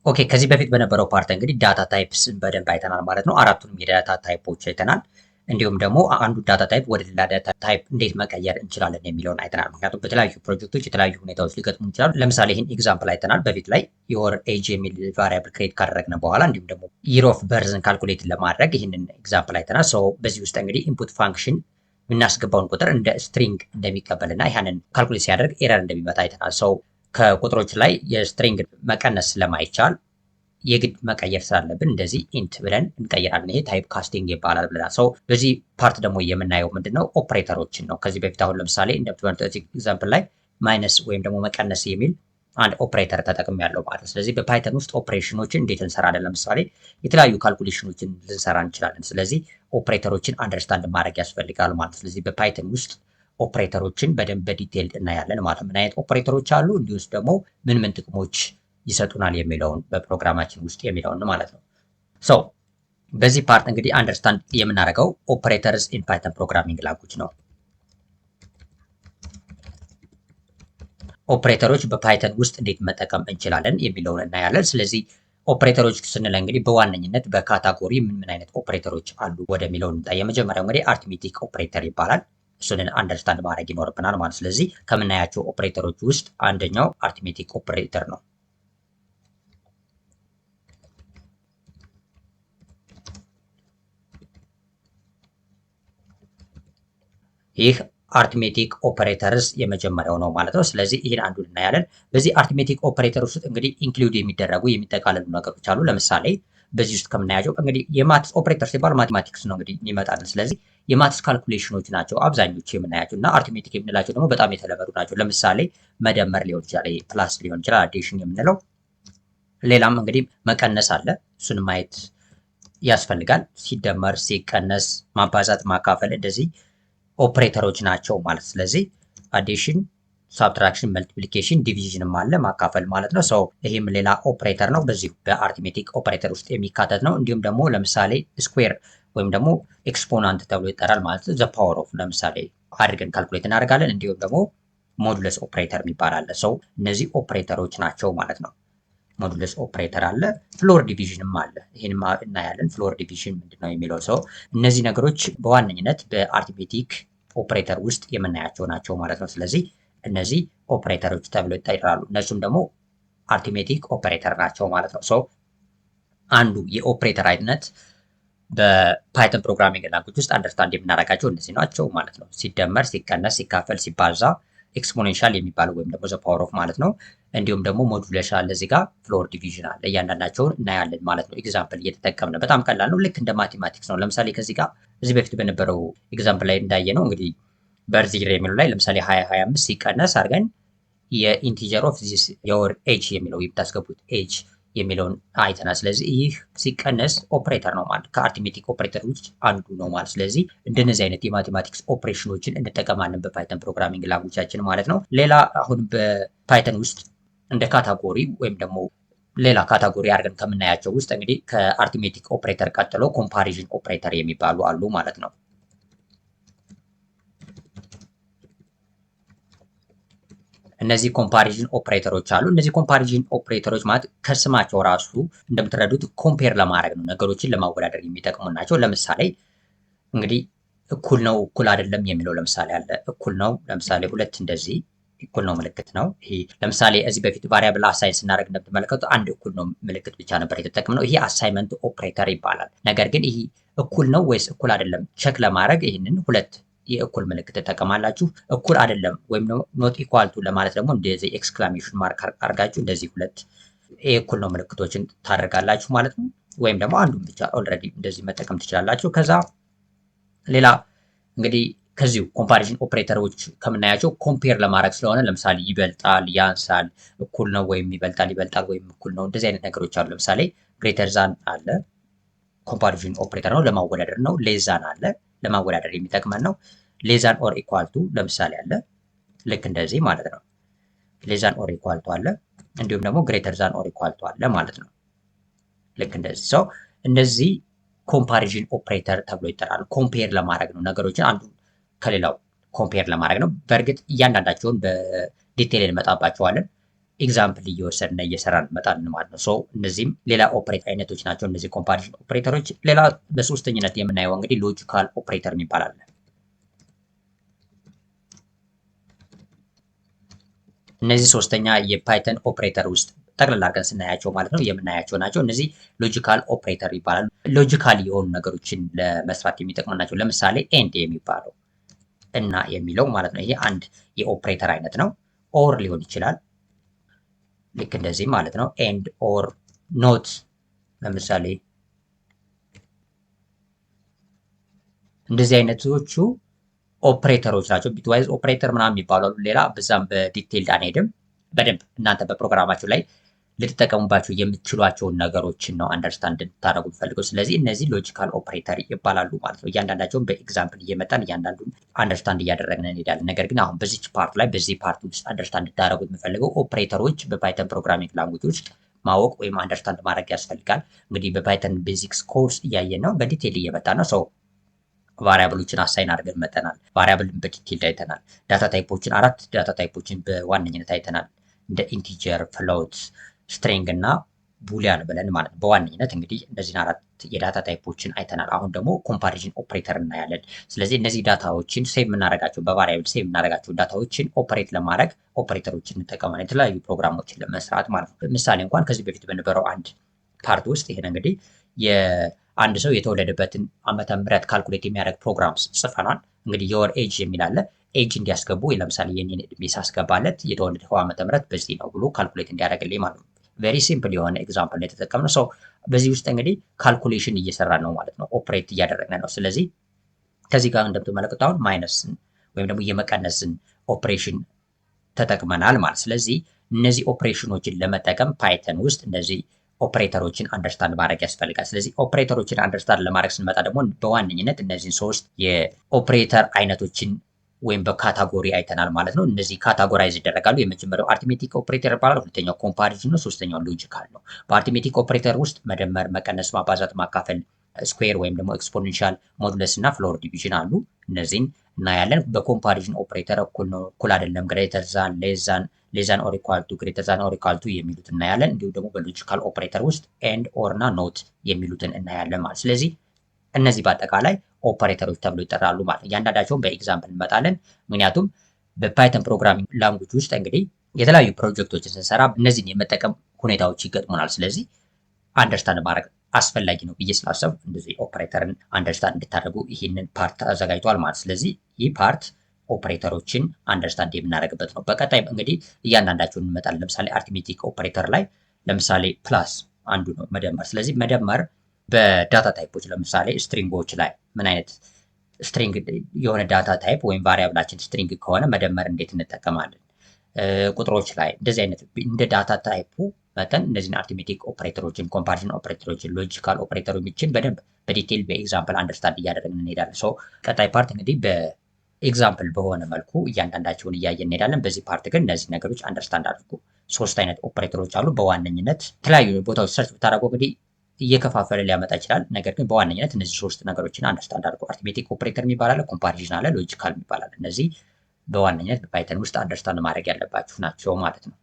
Okay፣ ከዚህ በፊት በነበረው part እንግዲህ data types ን በደንብ አይተናል ማለት ነው። አራቱንም የ data type ኦች አይተናል። እንዲሁም ደግሞ አንዱ data type ወደ ሌላ data type እንዴት መቀየር እንችላለን የሚለውን አይተናል። ምክንያቱም በተለያዩ ፕሮጀክቶች የተለያዩ ሁኔታዎች ሊገጥሙ ይችላሉ። ለምሳሌ ይህን example አይተናል። በፊት ላይ your age የሚል variable create ካደረግን በኋላ እንዲሁም ደግሞ year of birth ን calculate ለማድረግ ይህንን example አይተናል። So በዚህ ውስጥ እንግዲህ input function የምናስገባውን ቁጥር እንደ string እንደሚቀበልና ያንን calculate ሲያደርግ error እንደሚመጣ አይተናል። So ከቁጥሮች ላይ የ string መቀነስ ስለማይቻል የግድ መቀየር ስላለብን እንደዚህ int ብለን እንቀይራለን። ይሄ type casting ይባላል ብለናል። So በዚህ part ደግሞ የምናየው ምንድነው ኦፕሬተሮችን ነው። ከዚህ በፊት አሁን ለምሳሌ እንደምትመለከቱት እዚህ example ላይ minus ወይም ደግሞ መቀነስ የሚል አንድ ኦፕሬተር ተጠቅሜያለሁ ማለት ነው። ስለዚህ በ Python ውስጥ ኦፕሬሽኖችን እንዴት እንሰራለን? ለምሳሌ የተለያዩ calculation ኖችን ልንሰራ እንችላለን። ስለዚህ operator ኦችን understand ማድረግ ያስፈልጋል ማለት ነው። ስለዚህ በ Python ውስጥ ኦፕሬተሮችን በደንብ በ detail እናያለን ማለት ነው። ምን አይነት ኦፕሬተሮች አሉ፣ እንዲሁስ ደግሞ ምን ምን ጥቅሞች ይሰጡናል የሚለውን በፕሮግራማችን ውስጥ የሚለውን ማለት ነው። So በዚህ part እንግዲህ understand የምናደርገው operators in Python programming language ነው። operator ኦች በ Python ውስጥ እንዴት መጠቀም እንችላለን የሚለውን እናያለን። ስለዚህ ኦፕሬተሮች ስንል እንግዲህ በዋነኝነት በ category ምን ምን አይነት ኦፕሬተሮች አሉ ወደሚለው እንምጣ። የመጀመሪያው እንግዲህ arithmetic operator ይባላል። እሱንን understand ማድረግ ይኖርብናል ማለት። ስለዚህ ከምናያቸው ኦፕሬተሮች ውስጥ አንደኛው arithmetic operator ነው። ይህ arithmetic operators የመጀመሪያው ነው ማለት ነው። ስለዚህ ይህን አንዱን እናያለን። በዚህ arithmetic operator ውስጥ እንግዲህ include የሚደረጉ የሚጠቃለሉ ነገሮች አሉ። ለምሳሌ በዚህ ውስጥ ከምናያቸው እንግዲህ የ maths operator ሲባል mathematics ነው እንግዲህ የሚመጣልን። ስለዚህ የ maths calculation ኖች ናቸው አብዛኞቹ የምናያቸው እና arithmetic የምንላቸው ደግሞ በጣም የተለመዱ ናቸው። ለምሳሌ መደመር ሊሆን ይችላል፣ plus ሊሆን ይችላል፣ addition የምንለው ሌላም እንግዲህ መቀነስ አለ። እሱን ማየት ያስፈልጋል። ሲደመር፣ ሲቀነስ፣ ማባዛት፣ ማካፈል እንደዚህ ኦፕሬተሮች ናቸው ማለት። ስለዚህ addition፣ subtraction፣ multiplication፣ division ም አለ ማካፈል ማለት ነው። So ይህም ሌላ ኦፕሬተር ነው፣ በዚሁ በ arithmetic operator ውስጥ የሚካተት ነው። እንዲሁም ደግሞ ለምሳሌ square ወይም ደግሞ exponent ተብሎ ይጠራል ማለት ነው። The power of ለምሳሌ አድርገን calculate እናደርጋለን። እንዲሁም ደግሞ modulus operator የሚባል አለ። So እነዚህ ኦፕሬተሮች ናቸው ማለት ነው። Modulus operator አለ፣ floor division ም አለ። ይህን እናያለን። Floor division ምንድን ነው የሚለው። So እነዚህ ነገሮች በዋነኝነት በ arithmetic operator ውስጥ የምናያቸው ናቸው ማለት ነው። ስለዚህ እነዚህ ኦፕሬተሮች ተብለው ይጠራሉ። እነሱም ደግሞ arithmetic operator ናቸው ማለት ነው። So አንዱ የኦፕሬተር አይነት በ Python programming language ውስጥ understand የምናደርጋቸው እነዚህ ናቸው ማለት ነው። ሲደመር፣ ሲቀነስ፣ ሲካፈል፣ ሲባዛ exponential የሚባለው ወይም ደግሞ the power of ማለት ነው። እንዲሁም ደግሞ modulus አለ እዚህ ጋር floor division አለ። እያንዳንዳቸውን እናያለን ማለት ነው። Example እየተጠቀምን በጣም ቀላል ነው። ልክ እንደ mathematics ነው። ለምሳሌ ከዚህ ጋር እዚህ በፊት በነበረው example ላይ እንዳየነው እንግዲህ birth year የሚለው ላይ ለምሳሌ 2025 ሲቀነስ አድርገን የ integer of this your age የሚለው የምታስገቡት age የሚለውን አይተናል። ስለዚህ ይህ ሲቀነስ ኦፕሬተር ነው ማለት ከ arithmetic operator ውስጥ አንዱ ነው ማለት። ስለዚህ እንደነዚህ አይነት የ mathematics operation ኖችን እንጠቀማለን በ Python programming language ኣችን ማለት ነው። ሌላ አሁን በ Python ውስጥ እንደ category ወይም ደግሞ ሌላ category አድርገን ከምናያቸው ውስጥ እንግዲህ ከ arithmetic operator ቀጥሎ comparison operator የሚባሉ አሉ ማለት ነው። እነዚህ comparison operator ኦች አሉ። እነዚህ comparison operator ኦች ማለት ከስማቸው ራሱ እንደምትረዱት compare ለማድረግ ነው፣ ነገሮችን ለማወዳደር የሚጠቅሙ ናቸው። ለምሳሌ እንግዲህ እኩል ነው እኩል አይደለም የሚለው ለምሳሌ አለ። እኩል ነው ለምሳሌ ሁለት እንደዚህ እኩል ነው ምልክት ነው። ይሄ ለምሳሌ እዚህ በፊት variable assign ስናደርግ እንደምትመለከቱት አንድ እኩል ነው ምልክት ብቻ ነበር የተጠቀምነው። ይሄ assignment operator ይባላል። ነገር ግን ይሄ እኩል ነው ወይስ እኩል አይደለም check ለማድረግ ይህንን ሁለት የእኩል ምልክት ትጠቀማላችሁ። እኩል አይደለም ወይም not equal to ለማለት ደግሞ እንደዚህ exclamation mark አድርጋችሁ እንደዚህ ሁለት የእኩል ነው ምልክቶችን ታደርጋላችሁ ማለት ነው። ወይም ደግሞ አንዱን ብቻ already እንደዚህ መጠቀም ትችላላችሁ። ከዛ ሌላ እንግዲህ ከዚሁ comparison operator ኦች ከምናያቸው compare ለማድረግ ስለሆነ ለምሳሌ ይበልጣል፣ ያንሳል፣ እኩል ነው ወይም ይበልጣል፣ ይበልጣል ወይም እኩል ነው እንደዚህ አይነት ነገሮች አሉ። ለምሳሌ greater than አለ፣ comparison operator ነው ለማወዳደር ነው። Less than አለ ለማወዳደር የሚጠቅመን ነው። Less than or equal to ለምሳሌ አለ፣ ልክ እንደዚህ ማለት ነው። Less than or equal to አለ፣ እንዲሁም ደግሞ greater than or equal to አለ ማለት ነው። ልክ እንደዚህ። So እነዚህ comparison operator ተብሎ ይጠራሉ። Compare ለማድረግ ነው፣ ነገሮችን አንዱ ከሌላው compare ለማድረግ ነው። በእርግጥ እያንዳንዳቸውን በ detail እንመጣባቸዋለን። Example እየወሰድን እየሰራን እንመጣለን ማለት ነው። So እነዚህም ሌላ ኦፕሬተር አይነቶች ናቸው። እነዚህ comparison operator ኦች። ሌላ በሶስተኝነት የምናየው እንግዲህ logical operator የሚባል አለ። እነዚህ ሶስተኛ የ Python operator ውስጥ ጠቅላላ አድርገን ስናያቸው ማለት ነው የምናያቸው ናቸው። እነዚህ logical operator ይባላሉ። Logical የሆኑ ነገሮችን ለመስራት የሚጠቅሙ ናቸው። ለምሳሌ and የሚባለው እና የሚለው ማለት ነው። ይሄ አንድ የኦፕሬተር አይነት ነው። Or ሊሆን ይችላል። ልክ እንደዚህ ማለት ነው። And፣ or፣ not ለምሳሌ እንደዚህ አይነቶቹ ኦፕሬተሮች ናቸው። Bitwise operator ምናምን የሚባሉ አሉ። ሌላ በዛም በ detail አንሄድም። በደንብ እናንተ በፕሮግራማችሁ ላይ ልትጠቀሙባቸው የምትችሏቸውን ነገሮችን ነው understand እንድታደርጉ የምፈልገው። ስለዚህ እነዚህ logical operator ይባላሉ ማለት ነው። እያንዳንዳቸውን በ example እየመጣን እያንዳንዱን understand እያደረግን እንሄዳለን። ነገር ግን አሁን በዚች part ላይ በዚህ part ውስጥ understand እንድታደርጉት የምፈልገው operator ኦች በ Python programming language ውስጥ ማወቅ ወይም understand ማድረግ ያስፈልጋል። እንግዲህ በ Python basics course እያየን ነው፣ በ detail እየመጣ ነው። So variable ኦችን assign አድርገን መጠናል። Variable ን በ detail አይተናል። Data type ኦችን አራት data type ኦችን በዋነኝነት አይተናል። እንደ integer፣ float፣ string እና boolean ብለን ማለት ነው። በዋነኝነት እንግዲህ እነዚህን አራት የ data type ኦችን አይተናል። አሁን ደግሞ comparison operator እናያለን። ስለዚህ እነዚህ data ዎችን save የምናደርጋቸው በ variable save የምናደርጋቸው data ዎችን operate ለማድረግ ኦፕሬተሮችን እንጠቀማለን፣ የተለያዩ ፕሮግራሞችን ለመስራት ማለት ነው። ምሳሌ እንኳን ከዚህ በፊት በነበረው አንድ part ውስጥ ይሄን እንግዲህ የአንድ ሰው የተወለደበትን ዓመተ ምህረት calculate የሚያደርግ ፕሮግራም ጽፈናል። እንግዲህ your age የሚል አለ። ኤጅ እንዲያስገቡ ለምሳሌ የኔን እድሜ ሳስገባለት የተወለደው ዓመተ ምህረት በዚህ ነው ብሎ calculate እንዲያደርግልኝ ማለት ነው። Very simple የሆነ example ነው የተጠቀምነው። So በዚህ ውስጥ እንግዲህ calculation እየሰራ ነው ማለት ነው፣ operate እያደረግን ነው። ስለዚህ ከዚህ ጋር እንደምትመለከቱ አሁን minus ን ወይም ደግሞ የመቀነስን ኦፕሬሽን ተጠቅመናል ማለት። ስለዚህ እነዚህ ኦፕሬሽኖችን ለመጠቀም Python ውስጥ እነዚህ operator ኦችን understand ማድረግ ያስፈልጋል። ስለዚህ operator ኦችን understand ለማድረግ ስንመጣ ደግሞ በዋነኝነት እነዚህን ሶስት የኦፕሬተር አይነቶችን ወይም በ category አይተናል ማለት ነው። እነዚህ categorize ይደረጋሉ። የመጀመሪያው arithmetic operator ይባላል። ሁለተኛው comparison ነው። ሶስተኛው logical ነው። በ arithmetic operator ውስጥ መደመር፣ መቀነስ፣ ማባዛት፣ ማካፈል፣ square ወይም ደግሞ exponential፣ modulus እና floor division አሉ። እነዚህን እናያለን። በ comparison operator እኩል ነው፣ እኩል አይደለም፣ greater than፣ less than፣ less than or equal to፣ greater than or equal to የሚሉት እናያለን። እንዲሁም ደግሞ በ logical operator ውስጥ and፣ or እና not የሚሉትን እናያለን ማለት። ስለዚህ እነዚህ በአጠቃላይ ኦፐሬተሮች ተብሎ ይጠራሉ ማለት ነው። እያንዳንዳቸውን በ example እንመጣለን። ምክንያቱም በ Python programming language ውስጥ እንግዲህ የተለያዩ ፕሮጀክቶችን ስንሰራ እነዚህን የመጠቀም ሁኔታዎች ይገጥሙናል። ስለዚህ understand ማድረግ አስፈላጊ ነው ብዬ ስላሰብኩ እንደዚህ operator ን understand እንድታደርጉ ይህንን part አዘጋጅቷል ማለት። ስለዚህ ይህ part operator ኦችን understand የምናደርግበት ነው። በቀጣይ እንግዲህ እያንዳንዳቸውን እንመጣለን። ለምሳሌ arithmetic operator ላይ ለምሳሌ plus አንዱ ነው መደመር። ስለዚህ መደመር በ data type ኦች ለምሳሌ string ኦች ላይ ምን አይነት string የሆነ data type ወይም variable ኣችን string ከሆነ መደመር እንዴት እንጠቀማለን? ቁጥሮች ላይ እንደዚህ አይነት እንደ data type ኡ መጠን እነዚህን arithmetic operator ኦችን፣ comparison operator ኦችን፣ logical operator ኦችን በደንብ በ detail በ example understand እያደረግን እንሄዳለን። So ቀጣይ part እንግዲህ በ example በሆነ መልኩ እያንዳንዳቸውን እያየን እንሄዳለን። በዚህ part ግን እነዚህ ነገሮች understand አድርጉ። ሶስት አይነት ኦፕሬተሮች አሉ። በዋነኝነት የተለያዩ ቦታዎች search ብታደርጉ እንግዲህ እየከፋፈለ ሊያመጣ ይችላል። ነገር ግን በዋነኝነት እነዚህ ሶስት ነገሮችን understand አድርጉ። Arithmetic operator የሚባል አለ፣ comparison አለ፣ logical የሚባል አለ። እነዚህ በዋነኝነት በ Python ውስጥ understand ማድረግ ያለባችሁ ናቸው ማለት ነው።